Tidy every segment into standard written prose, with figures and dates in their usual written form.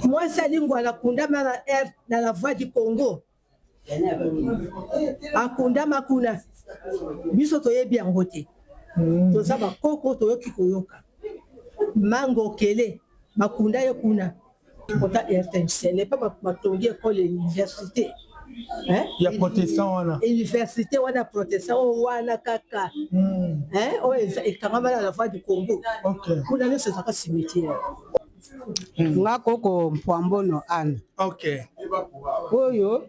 Mwasi ya Lingwala akundama na R na la voix du Congo, akundama kuna, biso toyebi yango te. Toza bakoko toyoki koyoka Mangokele bakunda ye kuna kota RTNC n'est pas batongi école université hein? Ya protestant wana. Université wana protestant oyo wana kaka hein? Oyo ekangama na la voix du Congo. Kuna nyonso ezalaka cimetière. Nga koko Mpwambono Anne. Oyo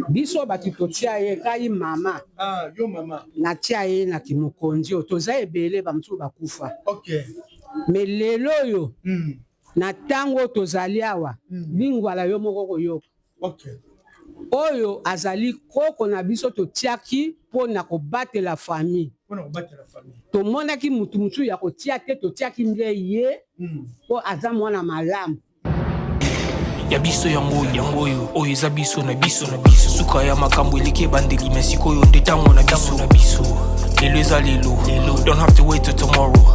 biso bato totia ye ngai mama. Ah, yo mama. Natia ye na kimokonzi oyo toza ebele bamosusu bakufa. Mais lelo oyo na ntango oyo tozali awa Lingwala yo moko koyoka. Oyo azali koko na biso totiaki mpo na kobatela famille. Tomonaki mutu mosusu ya kotia te, totiaki nde ye mpo aza mwana malamu. Ya biso yango yango oyo oyo eza biso na biso na biso suka ya makambo eleki ebandeli me sikoyo nde ntango na biso na biso lelo eza lelo lelo, don't have to wait till tomorrow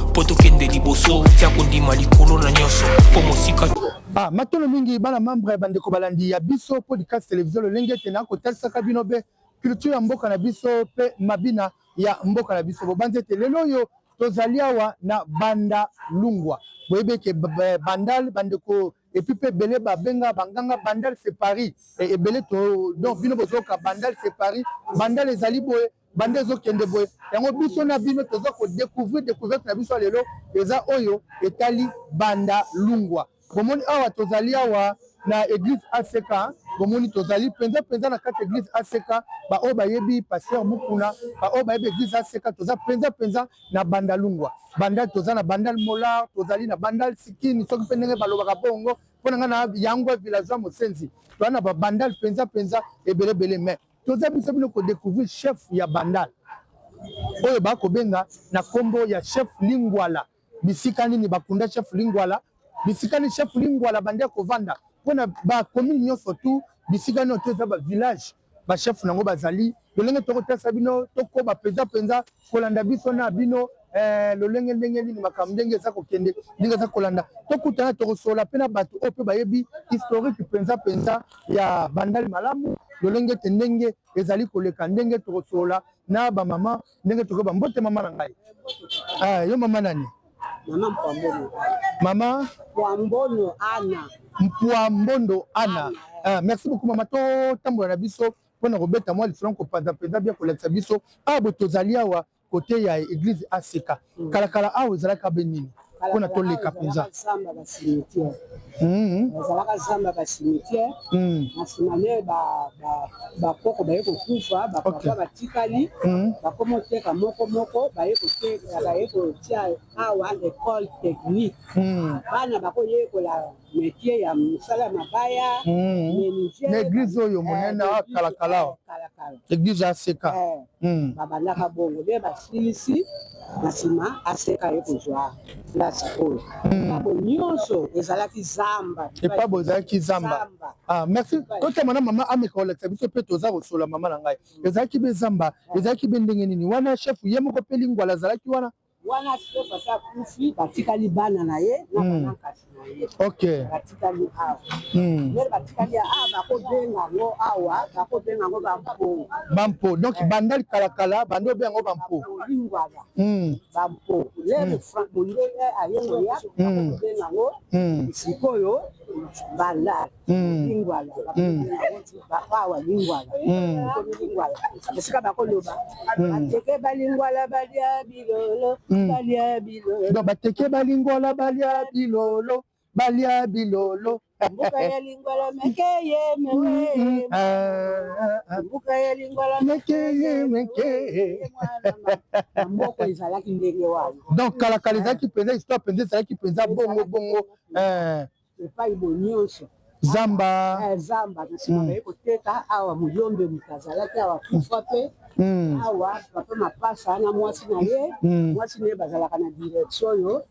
mpo tokende liboso, tia kondima likolo na nyonso mpo mosika. Ah, matono mingi bana membre bandeko balandi ya biso podcast television lolenge ete na kotalisaka bino be culture ya mboka na biso pe mabina ya mboka na biso. Bobanzi ete lelo oyo tozali awa na Banda Lungwa. Boyebi eke Bandal bandeko epuis pe ebele babenga banganga Bandal c'est Paris. Ebele to donc bino bozoka Bandal c'est Paris. Bandal ezali boye, banda ezokende boye. Yango biso na bino toza ko découvrir découverte na biso ya lelo eza oyo etali Banda Lungwa. Bomoni awa tozali awa na église ACK, bomoni tozali mpenza mpenza na kati église ACK. Ba oyo bayebi pasteur Mukuna, ba oyo bayebi église ACK, toza mpenza mpenza na Banda Lungwa. Bandal toza na Bandal Molar, tozali na Bandal Sikini, soki mpe ndenge balobaka bongo mpo na ngai na yango villageois Mosenzi, toza na ba Bandal mpenza mpenza ebele ebele. Mais toza biso bino ko découvrir chef ya Bandal oyo bakobenga na kombo ya chef Lingwala. Bisika nini bakunda chef Lingwala, bisika nini chef Lingwala bandi kovanda mpona ba commune nyonso tu, bisika nini to eza ba village ba chef nango bazali. Lolenge tokotalisa bino, tokoba mpenza mpenza kolanda biso na bino lolenge ndenge nini makambo ndenge eza kokende, ndenge eza kolanda. Tokutana tokosola mpe na bato oyo mpe bayebi historique mpenza mpenza ya Bandal malamu, lolenge ete ndenge ezali koleka, ndenge tokosola na bamama, ndenge tokoyeba. Mbote mama na ngai. Ah, yo mama nani? Mama Mpwambono. Mama Mpwambono Anna. Mpwambondo Anna. Ah, merci beaucoup mama. Totambola na biso mpona kobeta mwa lisolo kopanza mpenza bia kolakisa biso awa boye tozali awa kote ya église ACK. Kalakala awa ezalaka be nini mpona toleka mpenza? Zamba ba cimetière. Ezalaka zamba ba cimetière. Na nsima nde bakoko baye kokufa, bapapa batikali, bakoma oteka moko moko, baye koteka, baye kotia awa école technique. Bana bakoyekola métier ya mosala ya mabaya, menuisier. Na église oyo monene awa kalakala awa, église ACK. Babandaka bongo nde basilisi, na nsima ACK ye kozwa place oyo. Epabo nyonso ezalaki zamba. Epabo ezalaki zamba. Ah, merci. Totema na mama ameka kolakisa biso mpe toza kosola mama na ngai. Ezalaki be zamba, ezalaki be ndenge nini wana chef ye moko mpe Lingwala azalaki wana? Wana chef asi akufi, batikali bana na ye na banankasi na ye. Batikali awa. Ndenge batikali awa, bakobenga yango awa, bakobenga yango bampo. Bampo. Donc Bandal kalakala, bando obenga yango bampo. Lingwala. Bampo. Lere Frank mondele aye koya, bakobenga yango sikoyo Bandal. Lingwala. Awa Lingwala. Lingwala. Esika bakoloba bateke balingwala balia bilolo, balia bilolo. Donc bateke balingwala balia bilolo, balia bilolo. Mbuka ya Lingwala mekeye mewe. Mbuka ya Lingwala mekeye mekeye. Mboka ezalaki ndenge wana. Donc kalakala ezalaki mpenza histoire mpenza ezalaki mpenza bongo bongo. Epai bo nyonso zamba. Zamba na nsima baye koteka awa. Muyombe moto azalaki awa kufa mpe awa papa Mapasa na mwasi na ye, mwasi na ye bazalaka na direction oyo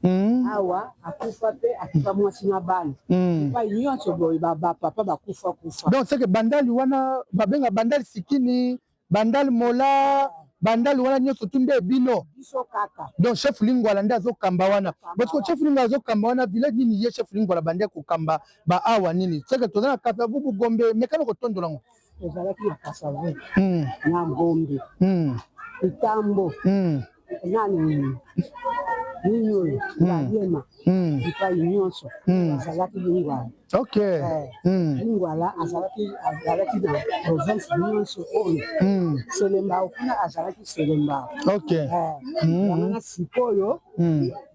awa, akufa mpe akufa mwasi na bana. Epai nyonso boye bapapa bakufa kufa. Donc c'est que Bandali wana babenga Bandal Sikini, Bandal Mola, Bandal wana nyonso tu nde bino. Biso kaka. Donc chef Lingwala nde azokamba wana. Parce que chef Lingwala azokamba wana village nini ye chef Lingwala bande kokamba ba awa nini? C'est que toza na Kasavubu Gombe mekana kotondola ngo. Tozalaki na Kasavubu. Na Gombe. Itambo. Nani nini oyo Ngaliema bipai nyonso azalaki Lingwala. Ok. Lingwala azalaki azalaki na province nyonso oyo. Selembao kuna azalaki Selembao. Ok. Yango na sikoyo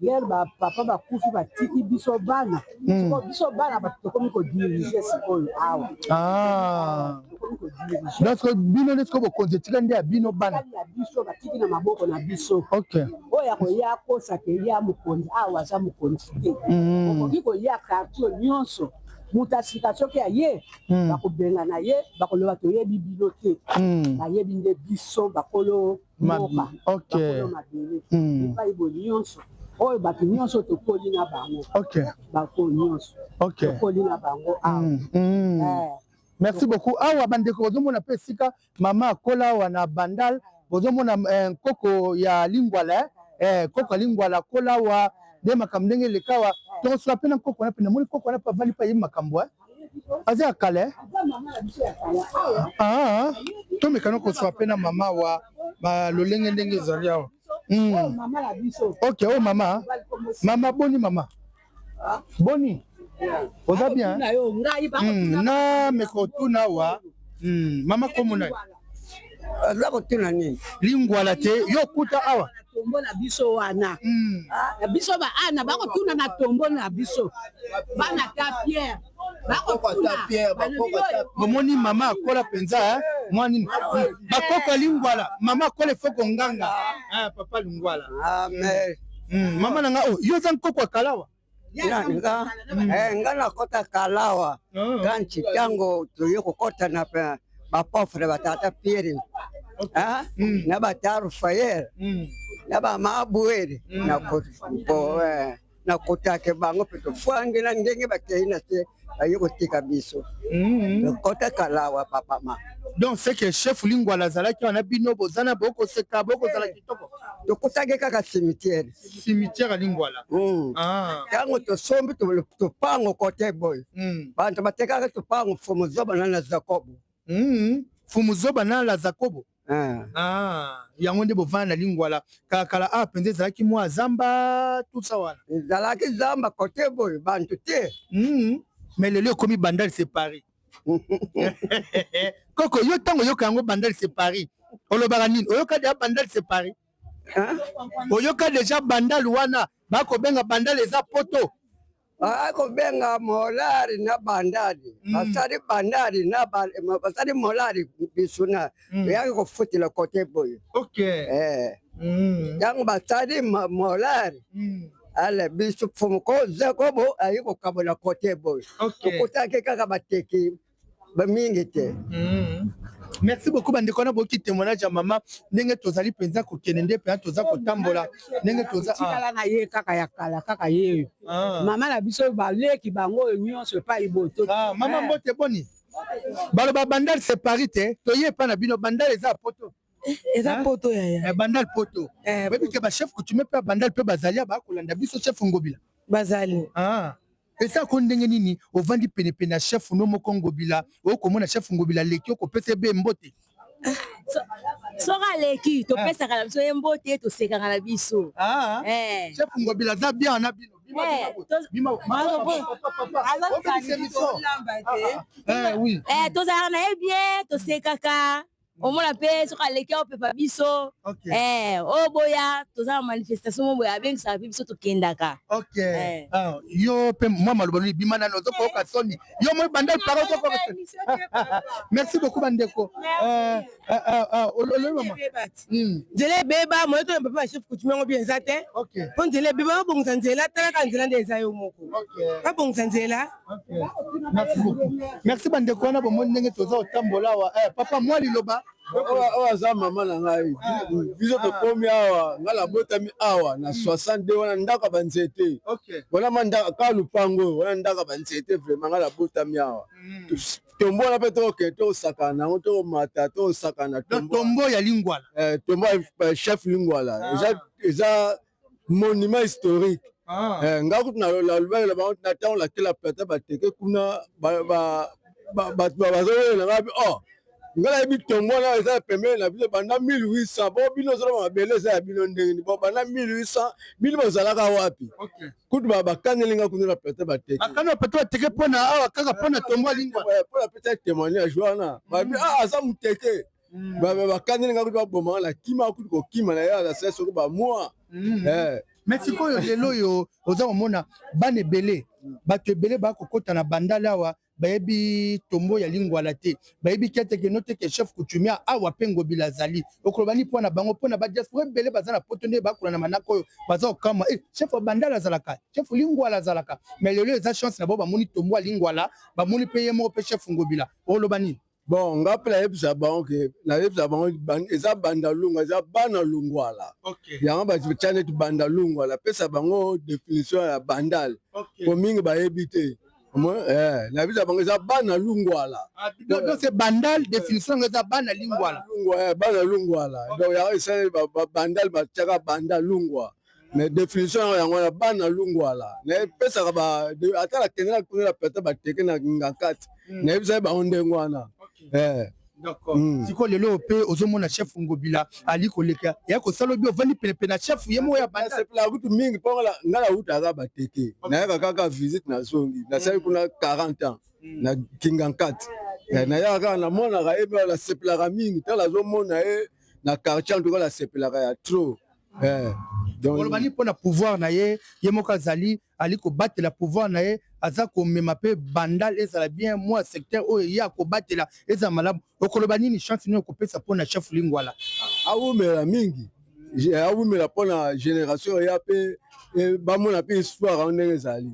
lere ba papa bakufi batiki biso bana. Sikoyo biso bana bato tokomi kodiriger sikoyo awa. Ah. Donc bino nde sikoyo bokonzi etika nde ya bino bana. Ya biso batiki na maboko na biso. Ok. Oyo akoya akosa ke ya mokonzi awa aza mokonzi te. Okoki koya quartier nyonso moto asika soki aye bakobengana ye bakoloba toyebi bino te. Bayebi nde biso bakolo mboka bakolo mabele epai boye nyonso oyo bato nyonso tokoli na bango. Bako nyonso tokoli na bango awa. Merci beaucoup. Awa bandeko bozomona pe esika mama akola awa na Bandal, bozomona nkoko ya Lingwala, nkoko ya Lingwala akola awa nde makambo ndenge eleka awa. Tokosola pe na nkoko wana pe namoni nkoko wana pe avandi pe ayebi makambo aza ya kala. Ah, tomekana kosola pe na mama awa ba lolenge ndenge ezali awa. Ok, oh mama. Mama boni mama. Boni. Oza bien? Na meko tuna wa. Mama komona. Aza kotuna nini? Lingwala te yo kuta awa. Tombo na biso wana. Biso ba ana bakotuna na tombo na biso. Bana ta Pierre. Bakotuna. Bomoni mama akola penza mwani bakoko Lingwala mama akola efoko nganga. Papa Lingwala. Amen. Mama nanga oh yo za nkoko akalawa. Nga nakota kalawa kanti tango toye kokota na bapofre batata Pierre na bataru Fayer na bamabuere nakotake bango mpe tofandi na ndenge bakei na te baye kotika biso nakota kalawa papa ma. Donc c'est que chef Lingwala azalaki wana bino bozana bokoseka bokozala kitoko. Tokotaki kaka cimetière. Cimetière ya Lingwala. Tango tosombi topango kote boye. Bantu batekaka topango Fumu Zoba na Zakobo. Fumu Zoba na la Zakobo. Yango nde bovanda na Lingwala. Kala kala a penza ezalaki mwa zamba tout ça wana. Ezalaki zamba kote boye bantu te. Mais lelo ekomi Bandal c'est Paris. Koko yo tango yoka yango Bandal c'est Paris. Olobaka nini? Oyoka déjà Bandal c'est Paris. Oyoka déjà Bandal wana bakobenga Bandal eza poto. Akobenga Molari na Bandali. Basali Bandali na basali Molari bisuna. Yaki kofutela kote boye. Ok. Tango basali Molari. Ale biso fumu ko Zakobo ayi kokabola kote boye. Okotaki kaka bateki mingi te. Merci beaucoup bandeko na boki témoignage ya mama ndenge tozali penza kokende nde penza toza kotambola ndenge toza tikala na ye kaka ya kala kaka ye mama na biso baleki bango oyo nyonso epai boto. Mama mbote boni baloba Bandal c'est Paris te toye epai na bino Bandal eza poto. Eza poto yaya. Bandal poto. Oyebi ke ba chef coutumier pe Bandal pe bazali ba kolanda biso chef Ngobila. Bazali. Eza ko ndenge nini ovandi pene pene na chef no moko Ngobila okomona chef Ngobila leki okopesa be mbote. Soki aleki topesaka na biso ye mbote tosekaka na biso. Chef Ngobila aza bien na bino. Tozalaka na ye bien tosekaka. Omona pe soki aleki aopepa biso. Oyo boya toza na manifestation moko boye abengisaka pe biso tokendaka. Ok. Yo pe mwa maloba nini bima nano ozokoyoka soni. Yo moi Bandal paro ozokoyoka soni. Merci beaucoup bandeko. Olobi mama. Nzela ebeba moye to papa chef coutumier ngo bien eza te. Po nzela ebeba babongisa nzela talaka nzela nde eza yo moko. Babongisa nzela. Merci beaucoup. Merci bandeko wana bomoni ndenge toza kotambola awa. Papa mwa liloba. Oyo aza mama na ngai. Biso tokomi awa, ngai nabotami awa na 62, wana ndako ya banzete. Wana ma ndako kaka lupango oyo, wana ndako ya banzete vraiment. Ngai nabotami awa. Tombo wana mpe tokokende, tokosakana na yango, tokomata, tokosakana. Tombo ya Lingwala? Tombo ya chef Lingwala eza monument historique. Ngai kutu nalobaki na bango na ntango nakela plata bateke kuna, bato bazowelela ngai: "Oh, ngai nayebi tombo wana eza pembeni na biso banda 1800. Bo bino ozoloba mabele eza ya bino ndenge nini? Bo banda 1800 bino bozalaka wapi?" Kutu bakaneli nga kuna na plata bateke. Bakani baplateau bateke mpona awa kaka mpona tombo ya Lingwala? Mpona pesa témoignage wana, babi: "Ah, aza moteke." Bakaneli nga kutu, babomaka na kima kutu, kokima na ye asala soki bamwa. Mais sikoyo lelo oyo oza komona bana ebele, bato ebele bakokɔta na Bandale awa, bayebi tombo ya Lingwala te, bayebi kete keno te ke chef coutumier awa mpe Ngobila azali. Okoloba ni mpo na bango, mpo na badiaspora ebele baza na Poto, nde bakola na manaka oyo baza kokamwa: "Eh, chef ya Bandale azalaka, chef Lingwala azalaka?" Mais lelo eza chance na bango, bamoni tombo ya Lingwala, bamoni mpe ye moko mpe chef Ngobila. Okoloba nini? Bon, nga mpe nayebisa bango ke, nayebisa bango eza Bandalungwa, eza bana Lungwala. Yango batya neti Bandalungwa. Napesa bango définition ya Bandal po mingi bayebi te. Nayebisa bango eza bana Lungwala. Donc c'est Bandal, définition yango eza bana Lingwala? Bana Lungwala. Donc yango esali Bandal, batiaka Banda Lungwa, mais définition yango, yango wana, bana Lungwala. Nayepesaka ata nakende na kuna na plata bateke na Ngakati, nayebisaki bango ndenge wana. D'accord. Sikoyo lelo mpe ozomona chef Ngobila ali koleka ya kosala obi, ovandi penepene na chef ye moko ya Bandal. Nasepelaka kutu mingi mpo ngai nautaka bateke, nayaka kaka visite, nazongi. Nasali kuna 40 ans na Kingankati. Nayaka kaka, namonaka ye mpe nasepelaka mingi ntango nazomona ye na quartier. En tout cas nasepelaka ya trop. Oloba nini mpona pouvoir na ye? Ye moko azali, ali kobatela pouvoir na ye, aza komema mpe Bandal ezala bien, mwa secteur oyo ye akobatela ezala malamu. Okoloba nini? Chance nini okopesa mpona chef Lingwala? Awumela mingi, awumela mpona génération oya mpe bamona mpe histoire yango ndenge ezali.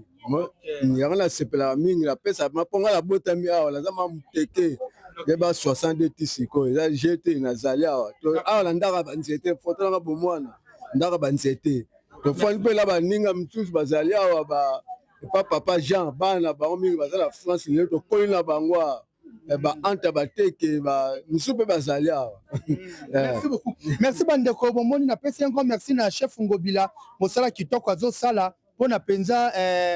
Yango nasepelaka mingi, napesa mpo ngai nabotami awa, naza ma moteke ye ba 62 ti sikoyo eza gt. Nazali awa, awa na ndaka banzete, foto nanga bomwana, ndaka banzete. Tofandi mpe na baninga misusu bazali awa, ba epa papa Jean, bana bango mingi baza na France. Lelo tokoli na bango awa, baanta bateke misusu mpe bazali awa. Merci beaucoup, merci bandeko. Bomoni, napesi yango merci na chef Ngobila, mosala kitoko azosala mpona mpenza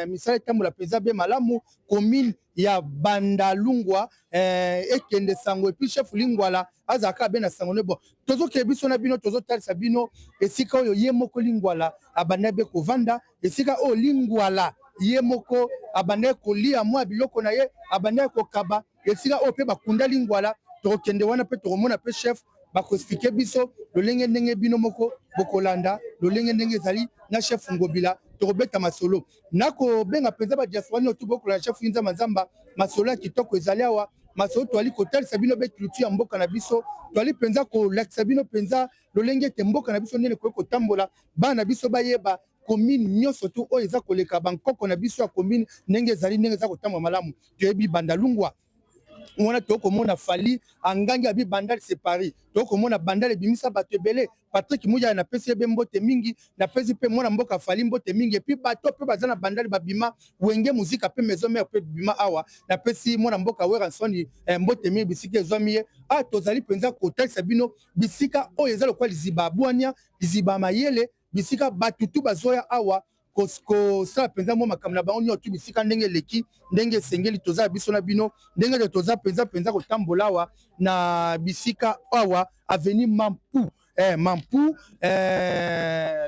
misala etambola mpenza be malamu, commune ya Bandalungwa ekende sango, et puis chef Lingwala azalaka be na sango ne. Bon, tozokende biso na bino, tozotalisa bino esika oyo ye moko Lingwala abandaki be kovanda, esika oyo Lingwala ye moko abandaki kolia mwa biloko na ye, abandaki kokaba, esika oyo mpe bakunda Lingwala. Tokokende wana mpe tokomona mpe chef, bakoexpliquer biso lolenge ndenge bino moko bokolanda lolenge ndenge ezali na chef Ngobila. Tokobeta masolo, nakobenga mpenza badiaspora nyonso bokolanda chef Nzamba Nzamba. Masolo ya kitoko ezali awa, masolo toali kotalisa bino be culture ya mboka na biso, toali mpenza kolakisa bino mpenza lolenge ete mboka na biso ndenge ekoki kotambola, bana na biso bayeba commune nyonso tu oyo eza koleka, bankoko na biso ya commune ndenge ezali, ndenge eza kotambola malamu. Toyebi Bandalungwa wana, tokomona Fally angangi abi "Bandal c'est Paris". Tokomona Bandal ebimisa bato ebele. Patrick Muyaya, napesi ye be mbote mingi, napesi mpe mwana mboka Fally mbote mingi. Et puis bato mpe baza na Bandal, babima Wenge Muzika mpe Maison Mère mpe bima awa. Napesi mwana mboka Werrason mbote mingi bisika ezwami ye. A tozali mpenza kotalisa bino bisika oyo eza lokola liziba ya bwania, liziba ya mayele, bisika bato tu bazoya awa kosala mpenza mwa makambo na bango nyonso tu, bisika ndenge eleki, ndenge esengeli. Toza biso na bino ndenge ete toza mpenza mpenza kotambola awa na bisika awa, avenue Mampu, Mampu,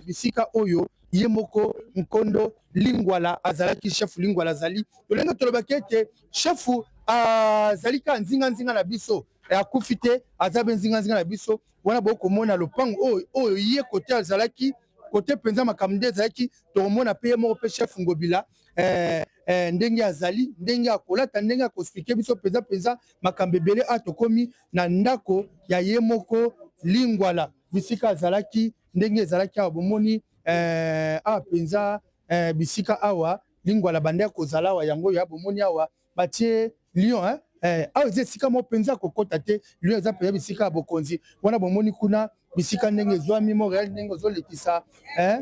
bisika oyo ye moko nkondo Lingwala azalaki. Chef Lingwala azali tolenge, tolobaki ete chef azali kaka nzinganzinga na biso, akufi te, aza be nzinganzinga na biso. Wana bokomona lopango oyo, oyo ye kote azalaki kote mpenza makambo nde ezalaki. Tokomona mpe ye moko mpe chef Ngobila, ndenge azali, ndenge akolata, ndenge akoexpliquer biso mpenza mpenza makambo ebele. A tokomi na ndako ya ye moko Lingwala, bisika azalaki, ndenge ezalaki awa. Bomoni awa mpenza, bisika awa Lingwala banda kozala awa, yango oyo. Bomoni awa batie lion, eh? Eh, awa eza esika moko mpenza kokota te, lio eza mpenza bisika ya bokonzi wana. Bomoni kuna bisika ndenge ezwami Montreal, ndenge ozolekisa eh,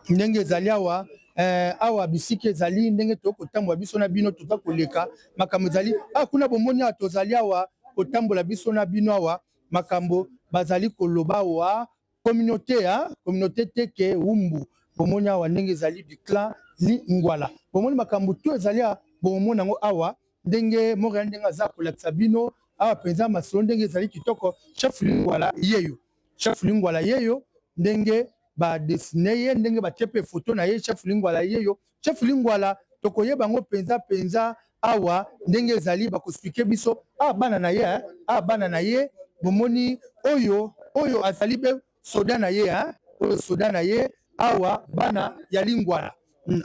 ndenge ezali awa eh, awa bisika ezali ndenge tokotambola biso na bino, toza koleka makambo ezali awa kuna. Bomoni awa tozali awa kotambola biso na bino awa, makambo bazali koloba awa communauté ya communauté teke wumbu. Bomoni awa ndenge ezali du clan Lingwala. Bomoni makambo to ezali bomona yango awa ndenge Montreal ndenge aza kolakisa bino awa mpenza masolo ndenge ezali kitoko. Chef Lingwala yeyo, chef Lingwala yeyo, ndenge badessiner ye, ndenge batie mpe foto na ye. Chef Lingwala yeyo, chef Lingwala tokoyeba yango mpenza mpenza awa ndenge ezali. Bakoexpliquer biso awa bana na ye, awa bana na ye. Bomoni oyo, oyo azali mpe soda na ye, oyo soda na ye awa, bana ya Lingwala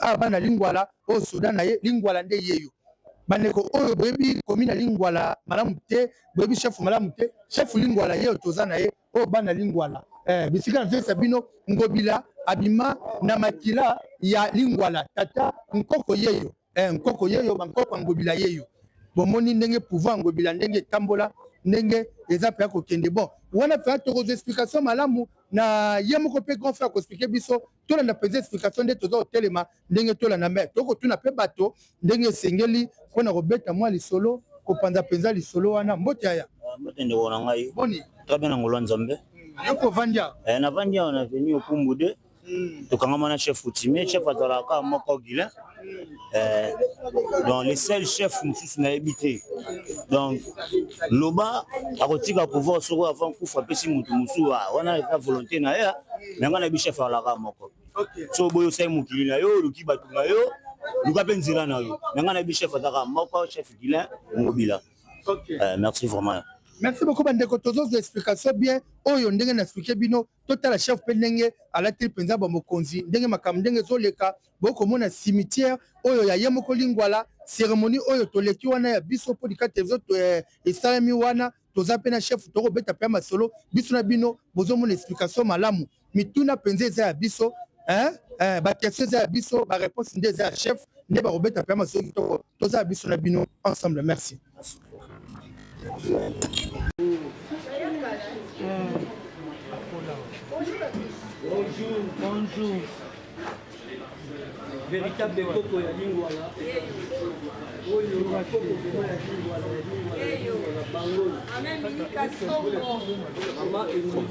awa, bana Lingwala, oyo soda na ye Lingwala nde yeyo. Bandeko oyo boyebi komi na Lingwala malamu te, boyebi chef malamu te, chef Lingwala ye oyo toza na ye oyo, bana Lingwala bisika nazoyesa bino. Ngobila abima na makila ya Lingwala, tata nkoko yeyo, nkoko yeyo, bankoko ya Ngobila yeyo. Bomoni ndenge pouvoir Ngobila ndenge etambola, ndenge eza mpenza kokende. Bon, wana mpenza tokozwa explication malamu na ye moko mpe grand frère akoexpliquer biso. Tolanda mpenza explication nde toza kotelema ndenge tolanda, me tokotuna mpe bato ndenge esengeli mpona kobeta mwa lisolo, kopanza mpenza lisolo wana. Mbote aya. Mbote ndeko na ngai. Boni? Très bien, na ngolo ya Nzambe. Yo kovandi awa? Navandi awa na avenue Okumbu 2. Tokangama na chef coutumier. Chef azalaka kaka moko, Guilin. Donc le seul chef mosusu nayebi te. Donc loba akotika pouvoir soko avant kufa apesi motu mosusu wana, eza volonté na ye. Me ngai nayebi chef azalaka moko. So boyo osali mokili na yo, oluki bato na yo, luka mpe nzela na yo. Me ngai nayebi chef azalaka moko, chef Guilin Ngobila. Merci vraiment. Merci beaucoup bandeko, tozozwa explication bien oyo ndenge na expliquer bino. Totala chef mpe ndenge alateli mpenza bamokonzi, ndenge makambo ndenge ezoleka. Bokomona cimetière oyo ya ye moko Lingwala. Cérémonie oyo toleki wana ya biso mpo lika télévision esalemi wana, toza mpe na chef, tokobeta mpe ya masolo biso na bino. Bozomona explication malamu, mituna mpenza eza ya biso, baquestion eza ya biso, baréponse nde eza ya chef, nde bakobeta mpe ya masolo kitoko. Toza ya biso na bino ensemble. Merci. Bonjour, bonjour. Véritable koko ya Lingwala. Oyo koko vraiment ya Lingwala, ya Lingwala, ya Lingwala bango. Mama Emilie.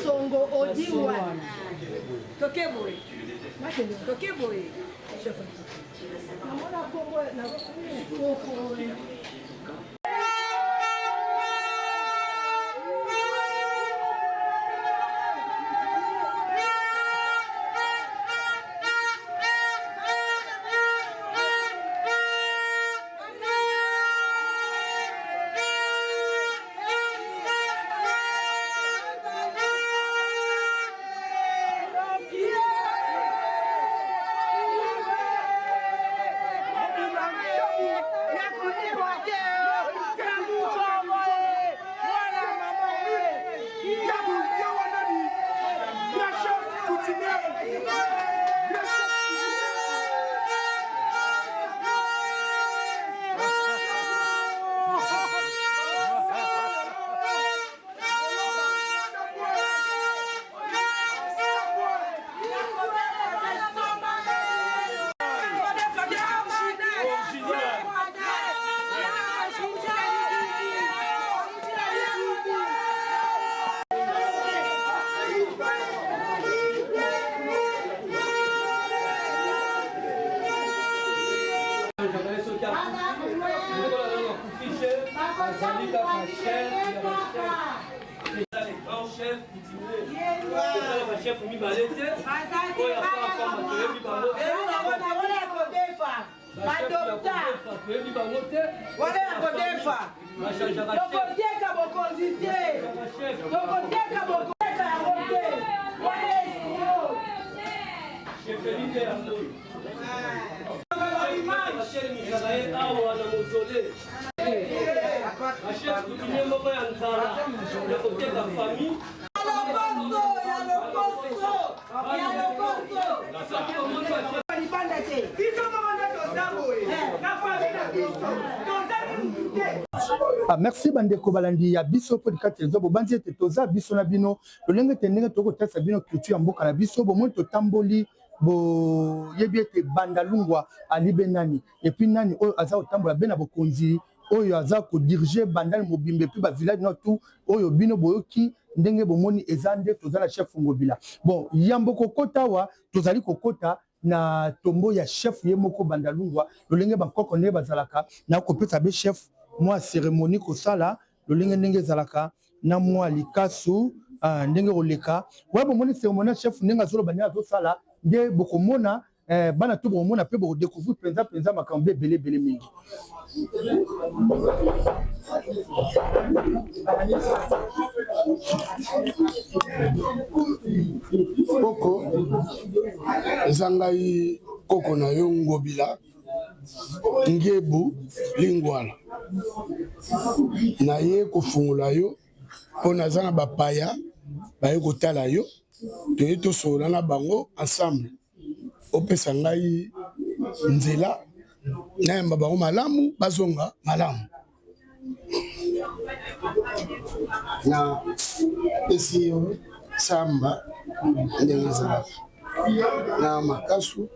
Songo odiwa. Toke boye. Toke boye. Namona kombo na koko. Azali kaka chef ya bachef, eza le grand chef coutumier. Eza na bachef mibale te, oyo apapama toyebi bango te, toyebi bango te. Wana ya kodefa, tokoteka bokonzi te, tokoteka bokoteka yango te, wana escro. Chefferie nde yango oyo batelemisaka ye awa na mozole, bachef coutumier moko ya nzala ya koteka famille. Ya lokoso, ya lokoso, ya lokoso. Soki omoni bachef libanda te, biso moko nde toza boye na famille na. Ah, merci bandeko balandi ya biso podcast television bobanzi ete toza biso na bino lolenge ete ndenge tokoki kotalisa bino culture ya mboka na biso bomoni totamboli boyebi ete bandalungwa alibe nani epuis nani oyo aza kotambola be na bokonzi oyo aza kodirige bandal mobimba epuis bavillage na tout oyo bino boyoki ndenge bomoni eza nde toza na chef ngobila bon yambo kokota awa tozali kokota na tombo ya chef ye moko bandalungwa lolenge bankoko ndenge bazalaka na kopesa be chef mwa cérémonie kosala lolenge ndenge ezalaka na mwa likasu uh, ndenge koleka wana bomoni cérémonie ya chef ndenge azoloba ndenge azosala nde bokomona eh, bana to bokomona mpe bokodecouvrir mpenza mpenza makambo ebele ebele mingi Koko eza ngai koko na yo Ngobila Ngebu Lingwala naye kofungola yo mpo naza na bapaya baye kotala yo toye tosolola na bango ensemble opesa ngai nzela nayamba bango malamu bazonga malamu na pesi yo samba ndenge ezalaka na makasu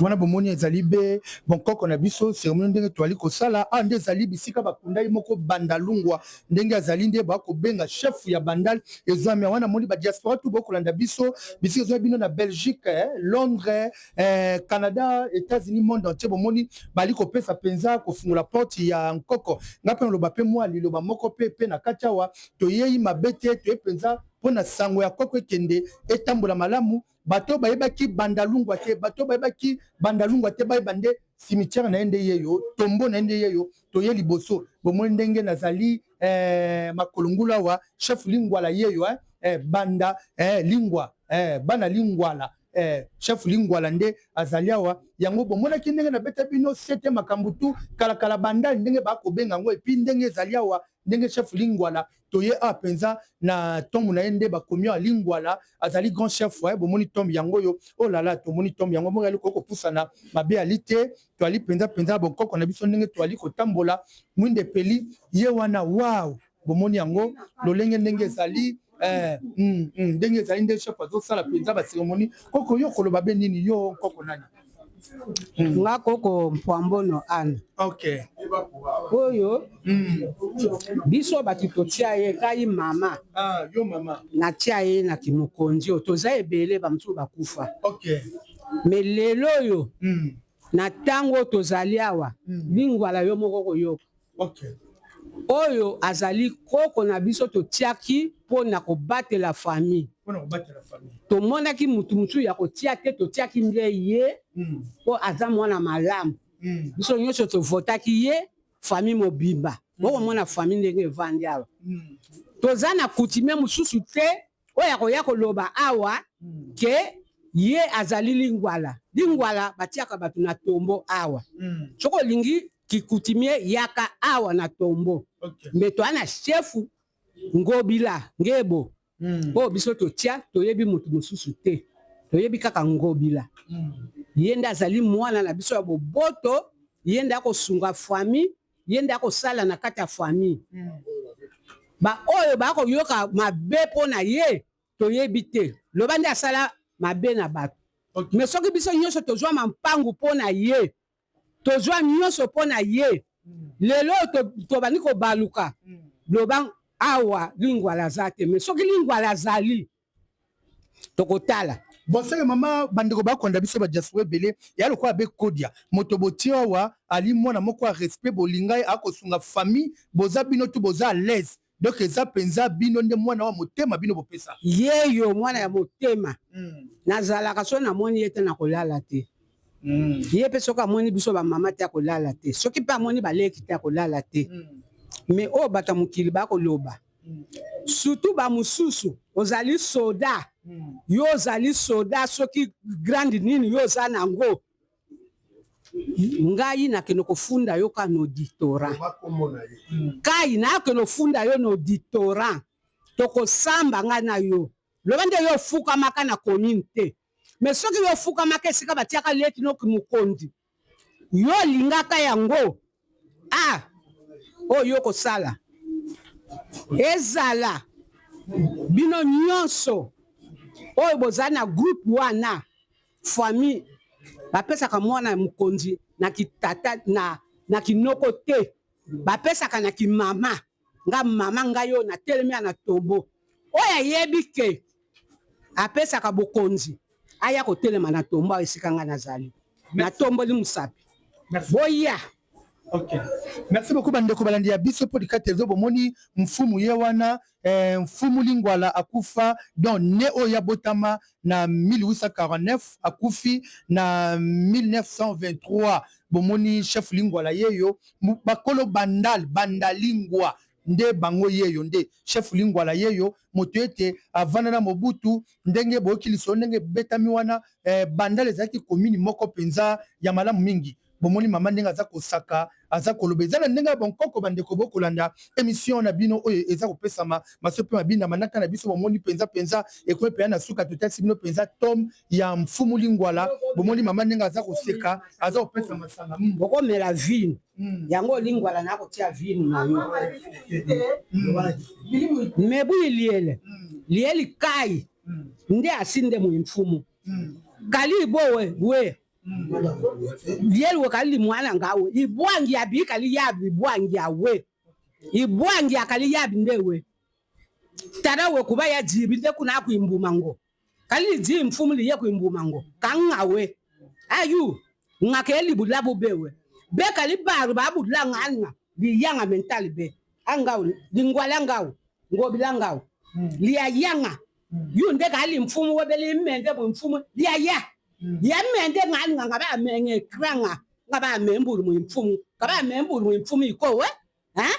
wana bomoni ezali be bonkoko na biso seremoni ndenge toali kosala awa nde ezali bisika bakundai moko bandalungwa ndenge azali nde bakobenga chef ya bandal ezwami wana moni ba diaspora tout bokolanda biso bisika ezwami bino na Belgique eh, Londres eh, Canada États-Unis monde entier bomoni bali kopesa mpenza kofungola porte ya nkoko nga mpe naloba mpe mwa liloba moko mpe mpe na kati awa toyei mabe te toye mpenza mpo na sango ya koko ekende etambola malamu bato bayebaki bandalungwa te bato bayebaki bandalungwa te bayeba nde cimetière na ye nde yeyo tombo na ye nde yeyo toye liboso bomoni ndenge nazali eh, makolo ngulu awa chef lingwala yeyo eh, eh, banda eh, lingwa eh, bana lingwala eh, chef lingwala nde azali awa yango bomonaki ndenge nabeta bino sete makambo tu kalakala bandal ndenge bakobenga yango epuis ndenge ezali awa ndenge chef lingwala toye awa mpenza na tombe na ye nde bakomi awa lingwala azali grand chef eh, bomoni tombe yango oyo olala oh tomoni tombe yango moko yali koki kopusana mabe ali te toali mpenza mpenza bonkoko na biso ndenge toali kotambola mwinda epeli ye wana wow bomoni yango lolenge ndenge ezali eh, mm, mm, ndenge ezali nde chef azosala mpenza baceremonie koko yo koloba be nini yo nkoko nani mm. Nga koko Mpwambono Anne. Okay. Oyo biso bato totia ye ngai mama. Ah, yo mama. Natia ye na kimokonzi oyo toza ebele bamosusu bakufa. Okay. Me lelo oyo na ntango tozali awa lingwala yo moko koyoka. Okay. Oyo azali koko na biso totiaki mpo na kobatela famille. Tomonaki mutu mosusu ya kotia te, totiaki nde ye mpo aza mwana malamu. Biso nyonso tovotaki ye, famille mobimba. Bokomona famille ndenge evandi awa. Toza na coutumier mosusu te oyo akoya koloba awa ke ye azali lingwala. Lingwala batiaka bato na tombo awa. Soki olingi kikutimie yaka awa na tombo. Okay. Me toa na chefu Ngobila Ngebo oyo biso totia, toyebi moto mosusu te, toyebi kaka Ngobila. Ye nde azali mwana na biso ya boboto, ye nde akosunga famille, ye nde akosala na kati ya famille. Ba oyo bakoyoka mabe mpo na ye toyebi te, loba nde asala mabe na bato. Okay. Me soki biso nyonso tozwa mampangu mpo na ye, tozwa nyonso mpo na ye, lelo tobandi kobaluka, loba awa lingwala aza te. Me soki lingwala azali, tokotala. Bonsoir mama, bandeko bakonda biso ba diaspora ebele ya lokola be kodia moto botie awa ali mwana moko ya respect bolinga ye akosunga famille boza bino tu boza à l'aise donc eza penza bino nde mwana wa motema bino bopesa yeyo mwana ya motema. Nazalaka soki namoni ye te nakolala te. Ye pe soki amoni biso ba mama te akolala te, soki pe amoni baleki te akolala te. Mais oyo bato ya mokili bakoloba surtout ba mosusu ozali soda, yo ozali soda soki grande nini yo oza nango, ngai nakende kofunda yo ka na auditorat, kai nakende kofunda yo na auditorat, tokosamba ngai na yo. Loba nde yo ofukamaka na commune te. Me soki yo ofukamaka esika batiaka leki no kimokonzi, yo olingaka yango, ah, oyo yo okosala ezala bino nyonso oyo bozali na groupe wana famille bapesaka mwana ya mokonzi na kitata na, na kinoko te, bapesaka na kimama. Nga mama ngai oyo natelemi ya na tombo oyo ayebi ke apesaka bokonzi aya kotelema na tombo awa esika ngai nazali natomboli mosapi boya. Ok. Merci beaucoup bandeko balandi ya biso podcast television bomoni mfumu ye wana eh, mfumu Lingwala akufa donc ne oyo abotama na 1849 akufi na 1923 bomoni chef Lingwala yeyo bakolo bandal bandalingwa nde bango yeyo nde chef Lingwala yeyo moto ete avanda na Mobutu ndenge boyoki lisolo ndenge ebetami wana eh, bandal ezalaki commune moko mpenza ya malamu mingi Bomoni mama ndenge aza kosaka, aza koloba eza na ndenge ya bonkoko. Bandeko bokolanda emission na bino oyo eza kopesama maso mpe mabina manaka na biso, bomoni penza penza ekomi penza na suka, totalisi bino penza tome ya Mfumu Lingwala. Bomoni mama ndenge aza koseka, aza kopesa masanga. Bokomela vino yango Lingwala na kotia vino na yo mebu iliele lieli kai nde asinde mu mfumu kali bowe we Lieli we kali limwana ngawe ibwangi ya bi kali yabi ibwangi ya we ibwangi ya kali yabi nde we tata we kuba ya jibi nde kuna kuimbuma ngo kali liji mfumu liye kuimbuma ngo kanga we ayu nga ke libu labu be we be kali baru babu la nga liyanga mentali be angau lingwala ngau ngobila ngau liyayanga yu nde kali mfumu we beli mende bu mfumu liyaya ya mende nga nga nga ba menge kranga nga ba membulu mu mfumu ka ba membulu mu mfumu iko we hein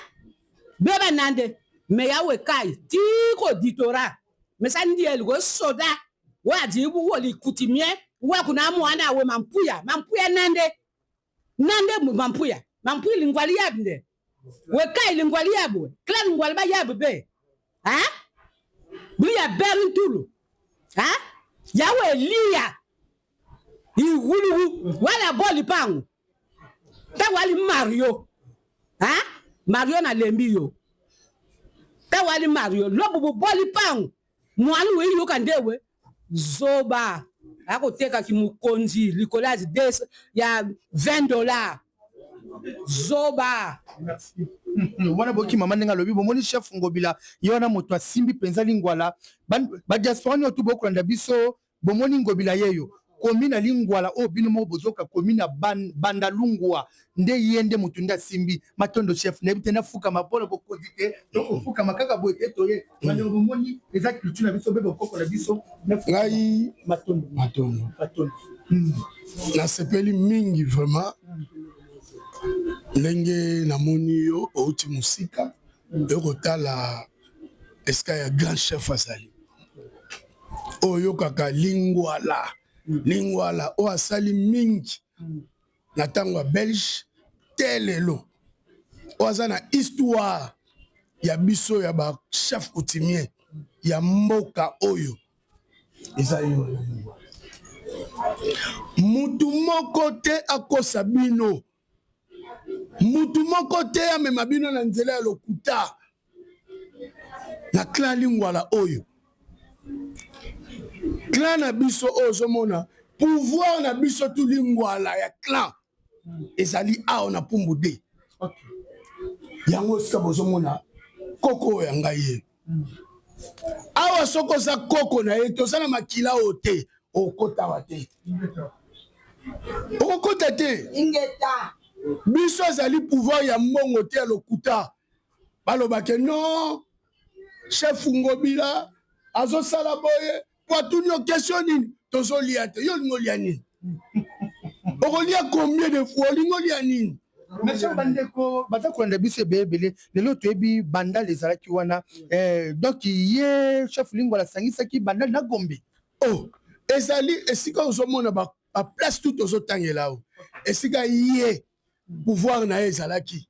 be ba nande me ya we kai ti ko ditora me sa ndiel go soda wa di bu woli kutimie wa kuna mwana we mampuya mampuya nande nande mampuya mampuya lingwali yabnde we kai lingwali yabu kla lingwali ba yabu be hein buli ya beri ntulu hein yawe lia igulugu wala boli pangu ta wali mario hein mario na lembi yo ta wali mario lobu bu boli pangu mwana we yoka ndewe zoba akoteka kimokonzi likolo ya ya 20 dollars zoba. Wana boyoki mama ndenge alobi, bomoni chef Ngobila ye wana moto asimbi mpenza lingwala. Ba diaspora nyonso tu bokolanda biso, bomoni Ngobila yeyo komi na lingwala oyo bino moko bozoka komi na bandalungwa nde ye nde moto nde asimbi matondo chef. Nayebi te nafukama mpona bokonzi te, tokofukama kaka boye te toye bandeko, bomoni eza culture na biso mpe bokoko na biso. Ngai matondo matondo matondo. Nasepeli mingi vraiment ndenge namoni yo outi mosika ekotala esika ya grand chef azali oyo oyokaka lingwala lingwala oyo asali mingi na ntango ya belge te lelo oyo aza na histoire ya biso ya ba chef coutumier ya mboka oyo eza yo. Mutu moko te akosa bino, mutu moko te amema bino na nzela ya lokuta na clan Lingwala oyo. Clan na biso oyo ozomona pouvoir na biso tu Lingwala ya clan ezali awa na Pumbu de. Yango esika bozomona koko oyo ya ngai ye. Awa soki oza koko na ye toza na makila oyo te, okota awa te, okokota te. Ingeta. Biso ezali pouvoir ya mbongo te ya lokuta. Balobake non, chef Ngobila azosala boye po atuni yo question nini, tozolia te. Yo olingi olia nini? Okolia combien de fois? Olingi olia nini? Monsieur bandeko baza kolanda biso ebele ebele lelo toyebi bandal ezalaki wana eh, donc ye chef Lingwala asangisaki bandal na Gombe. Oh, ezali esika ozomona ba, ba place tout ozotangela o esika ye pouvoir na ye ezalaki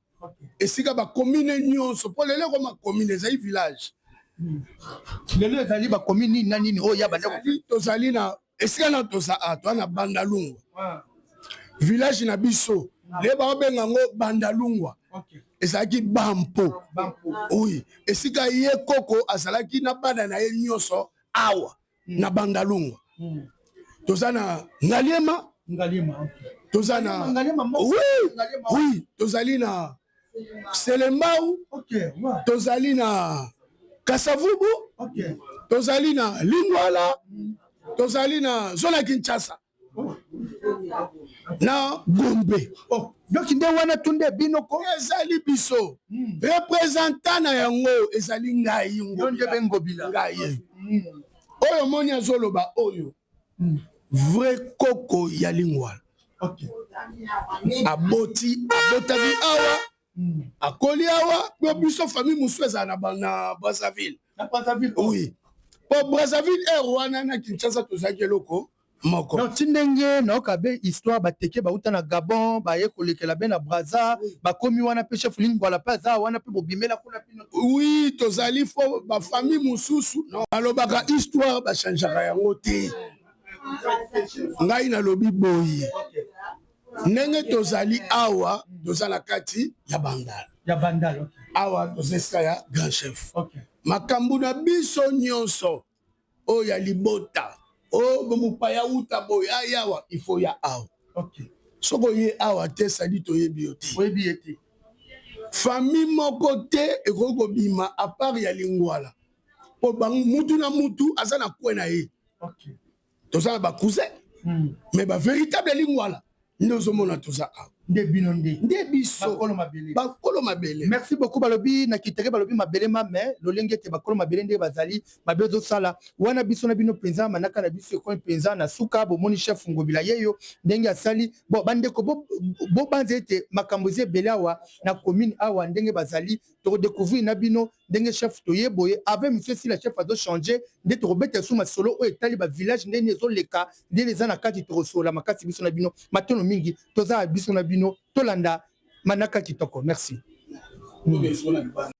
esika ba commune nyonso po lelo ekoma commune ezali village lelo ezali ba commune nini na nini oyo ya bandeko tozali na. Esika na toza a toza na Bandalungwa. Village na biso nde baobenga yango Bandalungwa. Ezalaki Bampo. Oui, esika ye koko azalaki na bana na ye nyonso awa na Bandalungwa. Toza na Ngaliema. Ngaliema. Toza na Oui, oui, tozali na Selembao. Okay, wow. Tozali na Kasavubu. Okay. Tozali na Lingwala. Tozali na zona Kinshasa. Oh. Na Gombe. Oh. Donc nde wana tunde bino ko ezali biso. Représentant na yango ezali ngai Ngobila. Ngobila. Ngai. Oyo moni azoloba oyo. Vrai koko ya Lingwala. Okay. Aboti abotaki awa akoli awa po biso famille mosusu ezala na, na Brazzaville. Na Brazzaville. Oui. Po Brazzaville air wana na Kinshasa tozalaki eloko moko. Non, ti ndenge nayoka be histoire bateke bauta na Gabon baye kolekela be na Brazza bakomi wana pe chef Lingwala pe aza wana pe bobimela kuna bino. Oui, tozali fo ba famille mosusu balobaka histoire bachangeaka yango te. Ngai nalobi boye ndenge tozali awa toza na kati ya Bandal. Ya Bandal, okay. Awa toza esika ya grand chef. Okay. Makambo na biso nyonso oyo ya libota oyo mopaya uta boye ayawa il faut ya awa. Okay. Soki oye awa te sadi toyebi yo te. Oyebi ye te. Famille moko te ekoki kobima à part ya Lingwala. Po mutu na mutu aza na coin na ye. Okay. Toza na ba cousin. Mais ba véritable Lingwala nde ozomona toza awa. Nde bino nde. Nde biso. Bakolo mabele. Bakolo mabele. Merci beaucoup balobi na kiteke balobi mabele mame lolenge ete bakolo mabele nde bazali mabe ozosala wana biso na bino mpenza manaka na biso ekomi mpenza na suka bomoni chef Ngobila yeyo ndenge asali bon bandeko bobanza ete makambo eza ebele awa na commune awa ndenge bazali tokodécouvrir na bino ndenge chef toye boye avec monsieur Sila chef azo changer nde tokobeta su masolo oyo etali ba village ndenge ezoleka ndenge eza na kati tokosolola makasi biso na bino matono mingi toza biso na bino tolanda manaka kitoko merci.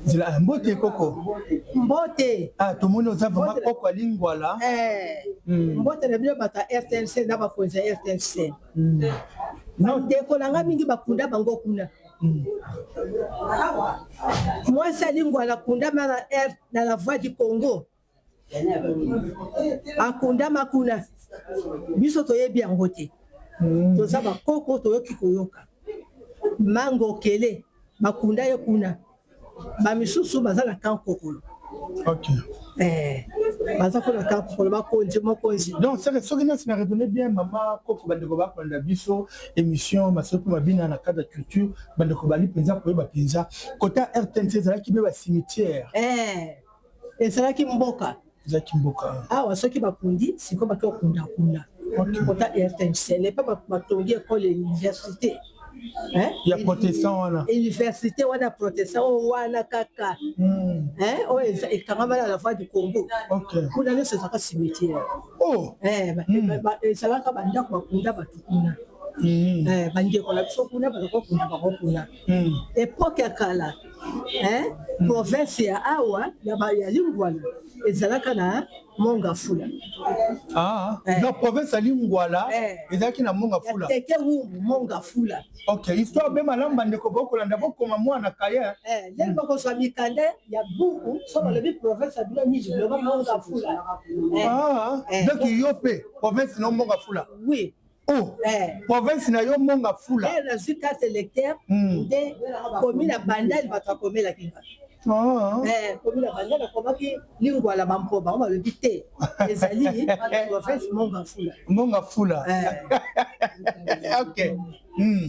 Nzela mbote koko. Mbote. Ah tomoni oza vraiment koko ya Lingwala. Eh. Mbote na bino bato ya RTNC na bakonzi ya RTNC. Bandeko na nga mingi bakunda bango kuna. Mwasi ya Lingwala akundama na R na la voix du Congo. Akundama kuna. Biso toyebi yango te. Toza bakoko toyoki koyoka. Mango okele bakunda ye kuna. Ba misusu baza na camp kokolo. Okay. Eh, baza kuna camp kokolo bakonzi mokonzi. Donc c'est que soki nasi na raisonner bien mama koko bandeko bakolanda biso émission masolo mpe mabina na cadre ya culture bandeko bali mpenza koyeba mpenza kota RTNC ezalaki mpe ba cimetière. Eh, ezalaki mboka. Ezalaki mboka. Awa soki bakundi sikoyo bake kokunda kuna. Kota RTNC n'est pas batongi école université. Hein? Ya protestant wana. Université wana protestant oyo wana kaka. Hein? Oyo ekangama na la voix du Congo. Okay. Kuna nyonso ezalaka cimetière. Oh. Eh, ezalaka bandako bakunda bato kuna. Eh, bandeko na biso kuna bazalaka kokunda bango kuna. Epoque ya kala, hein? Province ya awa ya ba ya Lingwala ezalaka na Mongafula. Ah, eh. Donc province ya Lingwala eh. ezalaki na Mongafula. Teke Wumbu Mongafula. OK, histoire be malamu bandeko bokolanda bokoma mwana kaye. Eh, lelo bakozwa mikanda ya buku so balobi province ya bino nini loba Mongafula. Eh. Ah, eh. Donc yo pe province na Mongafula. Oui. Oh, eh. Province na yo Monga Fula. Eh, nazwi carte électeur nde komi na Bandal bato akomelaki nga. Ah. Eh, komi na Bandal akomaki Lingwala bampo bango balobi te ezali province Monga Fula. Monga Fula. Eh. OK.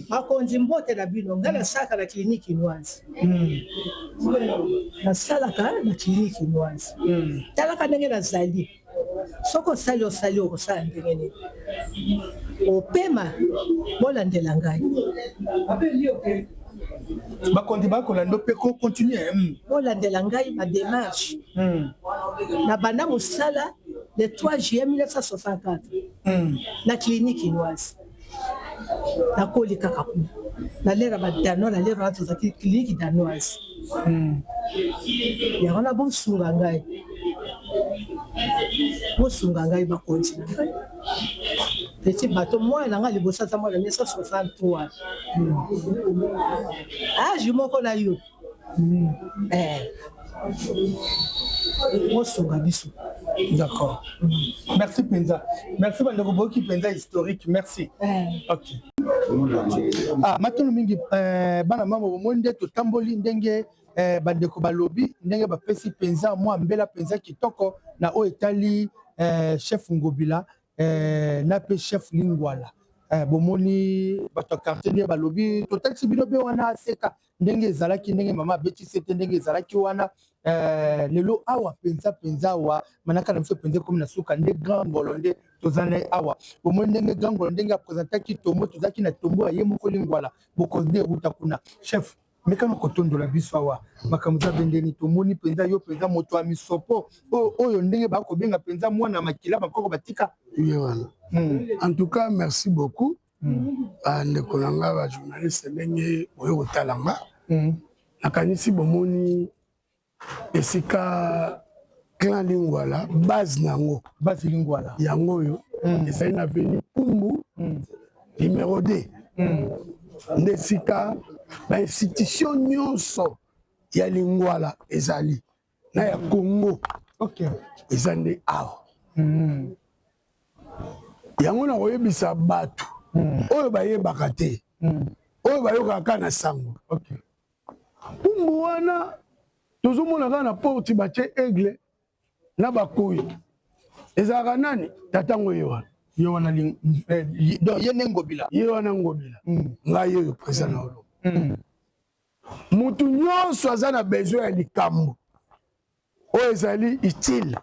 Bakonzi mbote na bino ngai nasalaka na clinique kinoise. Nasalaka na clinique kinoise. Talaka ndenge nazali. Soki osali osali okosala ndenge nini? Opema bolandela ngai. Bakonzi bakolanda mpe ko continuer. Bolandela ngai ba démarche. Na banda mosala le 3 juillet 1964 na clinique kinoise. Nakoli kaka kuna na lera ba danois na lera wana tozalaki clinique danoise. Yango wana bosunga ngai, bosunga ngai bakonzi na ngai. Petit bateau mwana na nga liboso aza mwana 1963 age moko na yo eh. Osunga biso. D'accord. Merci Penza. Merci bandeko boyoki Penza historique. Merci. Eh. Ok. Ah, matono mingi eh, bana mama bomoni nde totamboli ndenge eh, bandeko balobi ndenge bapesi mpenza mwa mbela mpenza kitoko na oyo etali eh, chef Ngobila eh, na mpe chef Lingwala eh, bomoni bato ya quartier nde balobi totalisi bino mpe wana aseka ndenge ezalaki ndenge mama abeti sete ndenge ezalaki wana eh, lelo awa mpenza mpenza awa manaka na biso mpenza ekomi na suka nde grand ngolo nde toza na ye awa bomoni ndenge grand ngolo ndenge apresentaki tombo tozalaki na tombo ya ye moko lingwala bokonzi nde euta kuna chef mekana kotondola biso awa makambo eza bendeni tomoni mpenza yo mpenza moto ya misopo oyo ndenge bakobenga mpenza mwana makila bakoko batika ye wana hmm. En tout cas, merci beaucoup hmm. Bandeko na nga bajournaliste, ndenge boye kotala nga hmm. Nakanisi bomoni esika clan Lingwala, base na yango. Base Lingwala. Yango oyo ezali na avenue Pumbu numéro 2 nde esika bainstitution nyonso ya Lingwala ezali na ya Congo eza nde awa yango nakoyebisa bato oyo bayebaka te oyo bayokaka kaka na sango Pumbu wana tozomona kaka na porte batie aigle na bakoyi ezalaka nani tata ngo ye wana ye wana eh, donc ye nde Ngobila ye wana Ngobila mm. Ngai oyo président na oloba mm. Mutu nyonso aza na besoin ya likambo oyo ezali utile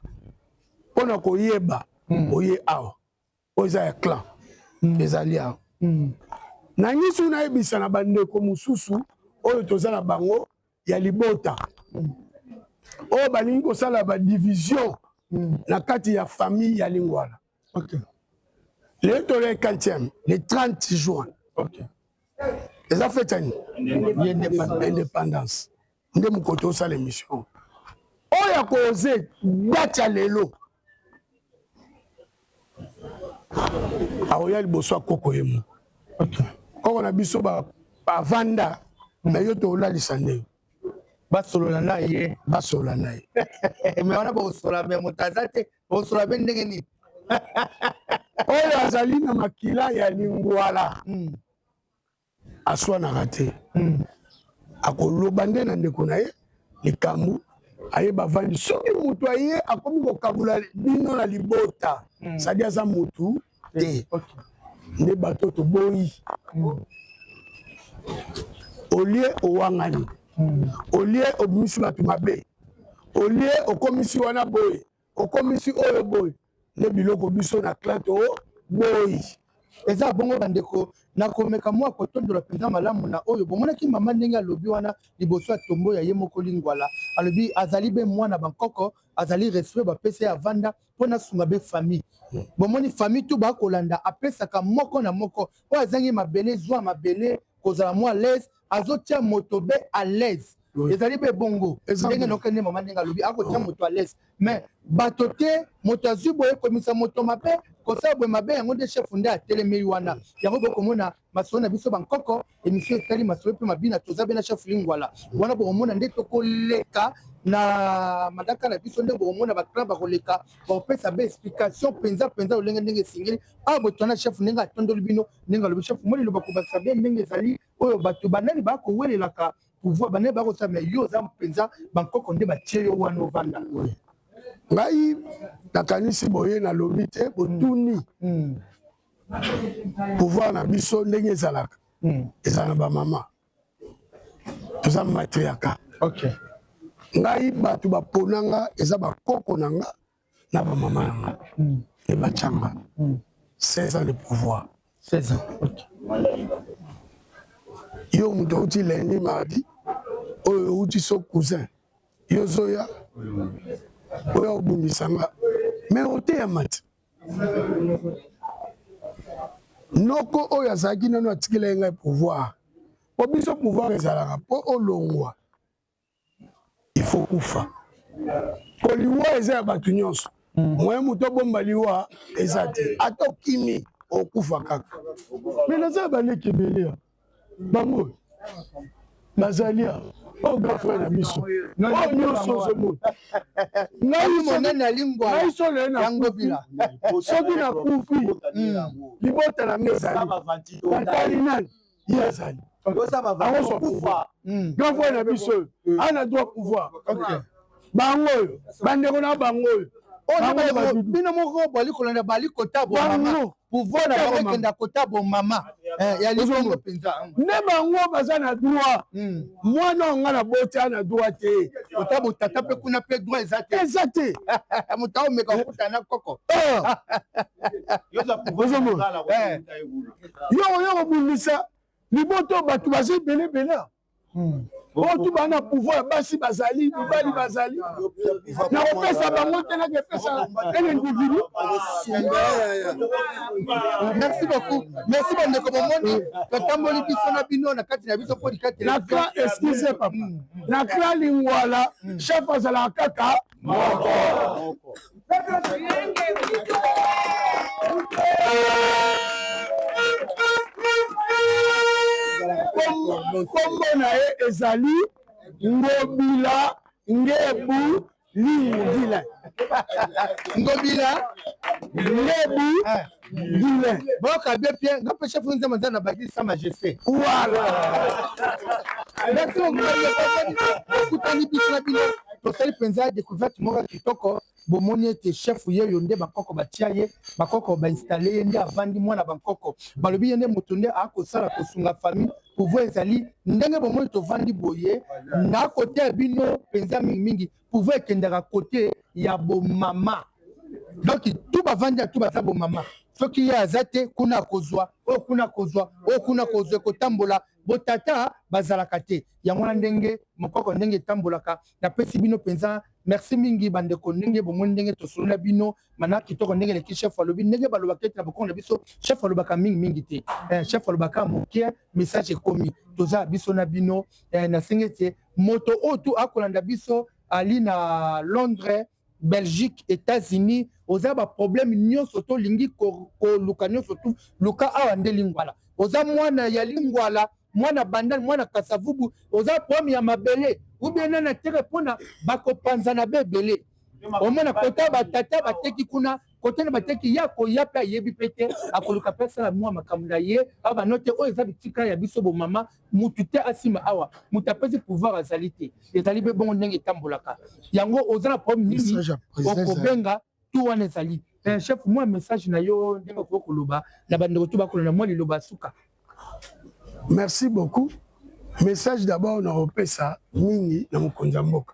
mpo na koyeba mm. Oye awa oyo eza ya clan mm. Ezali awa mm. Na ngisu nayebisa na bandeko mosusu oyo toza na bango ya libota mm. Oyo balingi kosala badivision mm. Na kati ya famille ya Lingwala okay. Le tolo 4e le 30 juin okay. Eza fete ya nini? Indépendance nde mokolo tosala émission oyo akoze date ya lelo akoya liboso ya koko ye moko koko na biso bavanda na yo tolalisa nde basolola na ye basolola na ye me wana bokosola me moto aza te bokosola mpe ndenge nini oyo azali na makila ya Lingwala mm. Aswanaka te mm. Akoloba nde na ndeko na ye likambo aye bavandi soki moto aye akomi kokabula bino na libota mm. Sadi aza motu te okay. Nde bato toboyi mm. Olie owangani mm. Olie obimisi bato mabe olie okomisi wana boye okomisi oyo boye nde biloko biso na clan to boyi. Eza bongo bandeko, nakomeka mwa kotondola mpenza malamu na oyo bomonaki mama ndenge alobi wana liboso ya tombo ya ye moko Lingwala. Alobi azali be mwana bankoko, azali respect bapesa ye avanda mpo nasunga be famille. Bomoni famille tout bakolanda apesaka moko na moko oyo azangi mabele zwa mabele kozala mwa l'aise azotia moto be à l'aise ezali be bongo ndenge nokende mama ndenge alobi akotia moto à l'aise mais bato te moto azwi boye ekomisa moto mabe kosala boye mabe yango nde chef nde atelemeli wana yango bokomona masolo na biso bankoko émission etali masolo mpe mabina toza be na chef Lingwala wana bokomona nde tokoleka na madaka na biso nde bokomona baclan bakoleka bakopesa be explication mpenza mpenza lolenge ndenge esengeli awa botwana chef ndenge atondoli bino ndenge alobi chef moni loba kobakisa be ndenge ezali oyo bato banani bakowelelaka pouvoir banani bakosala me yo oza mpenza bankoko nde batie yo wana ovanda ngai nakanisi boye nalobi te botuni mm. Pouvoir na biso ndenge ezalaka mm. Ezala na bamama toza matriarcat okay. Ngai bato bapona nga eza bakoko na nga na bamama na nga mm. E batianga mm. 16 ans de pouvoir 16 ans okay. Yo moto outi lundi mardi oyo outi so cousin yo ozoya oyo obundisa nga me oteyama te noko oyo azalaki nano atikela ye ngai pouvoir po biso pouvoir ezalaka mpo olongwa il faut kufa po liwa eza ya bato nyonso. Moyen moto abomba liwa eza te, ata okimi okufa kaka. Me naza ya baleki ebele ya bango bazali ya oyo grand frère na biso oyo nyonso ozomona ngai solo ye nakufi soki nakufi libota na ngai ezali natali nani ye azali akozwa pouvoir hmm. grand frère na biso oyo hmm. ana droit pouvoir bango oyo bandeko na bango oyo oh, bino moko bali kolanda bali kota bomama pouvoir na bango ekenda kota bomama eh, ya likongo mpenza nde bango baza na droit hmm. mwana oyo nga naboti a na droit te kota botata mpe kuna mpe droit eza te eza te moto aomeka kokutana na koko ah. ozomona eh. Yo oyo kobundisa libota oyo bato baza ebele ebele hmm. oyo tu baa na pouvoir basi bazali mibali bazali na kopesa bango te nakepesa un individu. Merci beaucoup, merci bandeko. Bomoni totamboli biso na bino na kati na biso mpo likati na clan, excuse papa, na clan Lingwala chef azalaka kaka moko. Nkombo na ye ezali Ngobila Ngebu Lingudila. Ngobila Ngebu Gilin. Boyoka bien bien, nga mpe chef nzambe aza na baki sa majesté. Voilà. Merci beaucoup. Okutani biso na bino tosali mpenza découverte moko ya kitoko. Bomoni ete chef yeyo nde bankoko batia ye, bakoko bainstalle ye nde avandi mwana bankoko balobi ye nde moto nde akosala kosunga famille pouvoir ezali ndenge bomoni tovandi boye na kote ya bino mpenza mingimingi pouvoir ekendaka kote ya bomama. Donc tu bavandi ya tu baza bomama, soki ye aza te kuna akozwa oyo, kuna akozwa oyo, kuna akozwa, ekotambola botata bazalaka te. Yango wana ndenge mokoko ndenge etambolaka. Napesi bino mpenza merci mingi bandeko, ndenge bomoni ndenge tosolola bino mana kitoko, ndenge eleki. Chef alobi ndenge balobaka ete na bokongo na biso chef alobaka mingi mingi te, eh, chef alobaka moke, message ekomi, toza biso na bino. Eh, nasengi ete moto oyo tu akolanda biso ali na Londres, Belgique, États-Unis, oza ba problème nyonso to lingi koluka nyonso tu luka awa nde Lingwala. Oza mwana ya Lingwala, mwana Bandal, mwana Kasavubu, oza problème ya mabele ou bien nana tere mpona bakopanzana be ebele. Omona kota batata bateki kuna kote na bateki ya koya mpe ayebi mpe te akoluka mpe asala mwa makambo na ye awa banote oyo eza bitika ya biso bomama mutu te asima awa mutu apesi pouvoir azali te ezali mpe bongo ndenge etambolaka yango oza na problème nini okobenga tu wana ezali eh, chef mwa message na yo ndenge okoki koloba na bandeko tu bakolanda mwa liloba suka. Merci beaucoup. Message d'abord na kopesa mingi na mokonzi ya mboka.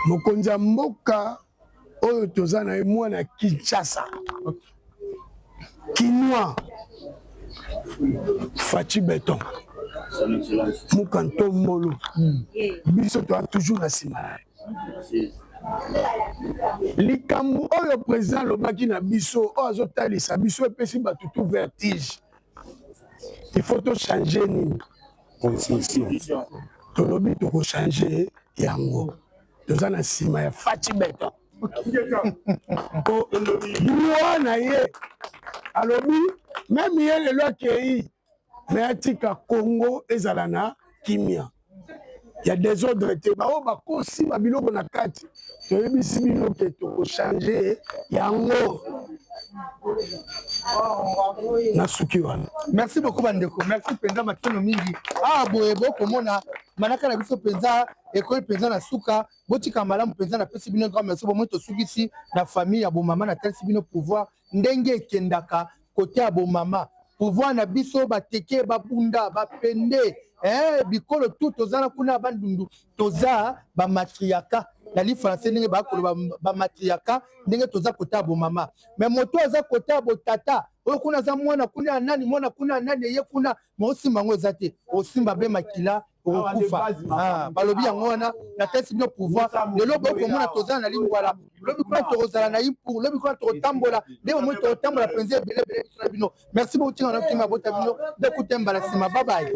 Mokonzi ya mboka oyo toza na ye mwana Kinshasa, Kinois, Fatshi Beton, Mukantombolo, biso toza toujours na nsima na ye. Likambo oyo président alobaki na biso oyo azotalisa biso epesi bato tout vertige. Il faut tochange nini? Constitution. Tolobi tokochange yango, toza na nsima ya Fatshi Beton. Po droit na ye alobi meme ye lelo akei me atika Congo ezala na kimia ya desordre te. Baoyo bakosi ba biloko na kati toyebisi bino ke tokochange yango na suki wana. Merci beaucoup bandeko, merci mpenza matono mingi. Awa boye bokomona manaka na biso mpenza ekoyi mpenza na suka. Botika malamu mpenza, napesi bino grand merci. Bomoi tosukisi na famille ya bomama, natalisi bino pouvoir ndenge ekendaka kote ya bomama, pouvoir na biso bateke babunda bapende eh, bikolo tu toza na kuna bandundu toza bamatriaka na li français ndenge bakoloba bamatriaka ndenge toza kota ya bomama. Me moto aza kota ya botata oyo kuna aza mwana kuna ya nani, mwana kuna ya nani, eye kuna ma osimba yango eza te, osimba be makila. Okokufa. Ah, balobi yango wana natesi bino pouvoir. Lelo bokomona tozala na Lingwala, lobi kuna tokozala na Impu, lobi kuna tokotambola nde bomoi, tokotambola mpenza ebele ebele biso na bino. Merci beaucoup, tinga na kinga bota bino nde kutemba na nsima. Bye bye.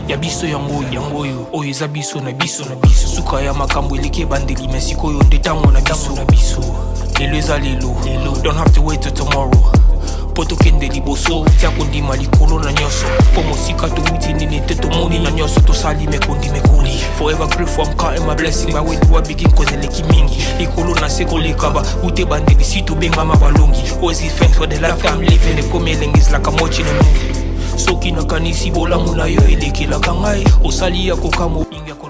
Ya biso yango yango oyo oyo eza biso na biso na biso. Suka ya makambo eleki ebandeli, me sikoyo nde ntango na biso na biso. Lelo eza lelo lelo, don't have to wait till tomorrow mpo tokende liboso. Tia kondima likolo na nyonso, mpo mosika towuti nini te, tomoni na nyonso tosali mekondima ekoli. Forever grateful, I'm counting my blessing. By where do I begin? Cause eleki mingi likolo na se koleka ba ute bandeli si tobengama balongi. Always give thanks for the life I'm living. Ekomi elengi, is like I'm watching a movie. Soki nakanisi bolamu na yo elekelaka ngai, osali ya kokamwa mingi ya koloba.